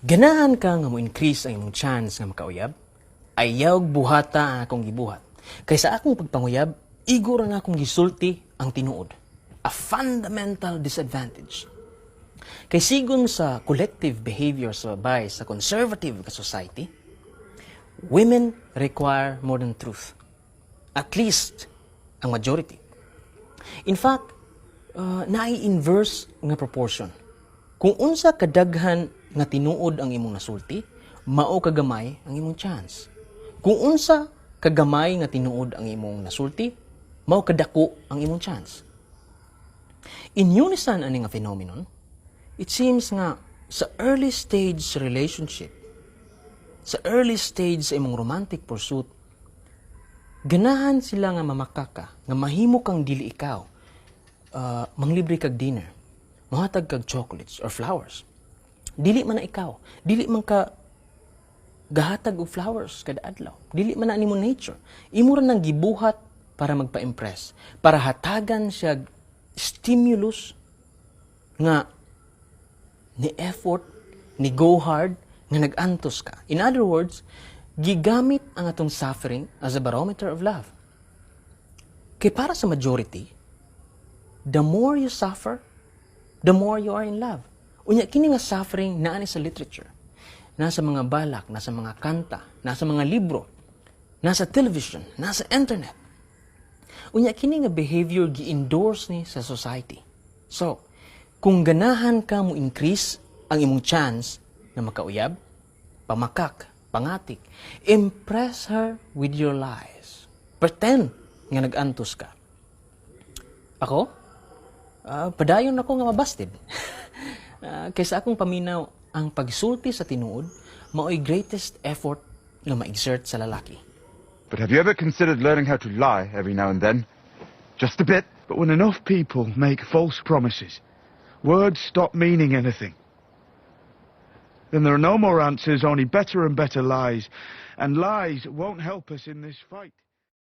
Ganahan ka nga mo increase ang imong chance nga makauyab? Ayaw buhata ang akong gibuhat. Kay sa akong pagpanguyab, igo ra na akong gisulti ang tinuod. A fundamental disadvantage. Kay sigon sa collective behavior sa babae sa conservative nga society, women require more than truth. At least, ang majority. In fact, naay inverse nga proportion. Kung unsa kadaghan nga tinuod ang imong nasulti, mao kagamay ang imong chance. Kung unsa kagamay nga tinuod ang imong nasulti, mao kadako ang imong chance. In unison ani nga phenomenon, it seems nga sa early stage relationship, sa early stage sa imong romantic pursuit, ganahan sila nga mamakak ka, nga mahimo kang dili ikaw, manglibre kag dinner, mohatag kag chocolates or flowers. Dili man na ikaw, dili man ka gahatag og flowers kada adlaw. Dili man na nimo nature. Imo ra nang gibuhat para magpa-impress, para hatagan siya stimulus nga ni effort, ni go hard, nga nag-antos ka. In other words, gigamit ang atong suffering as a barometer of love. Kay para sa majority, the more you suffer, the more you are in love. Unya, kini nga suffering naa ni sa literature, nasa mga balak, nasa mga kanta, nasa mga libro, nasa television, nasa internet. Unya, kini nga behavior gi-endorse ni sa society. So, kung ganahan ka mo increase ang imong chance na makauyab, pamakak, pangatik, impress her with your lies. Pretend nga nag-antos ka. Ako? Padayon ako nga mabasted. Kaysa akong paminaw, ang pagsulti sa tinuod mao'y greatest effort nga ma-exert sa lalaki. But have you ever considered learning how to lie every now and then? Just a bit. But when enough people make false promises, words stop meaning anything. Then there are no more answers, only better and better lies. And lies won't help us in this fight.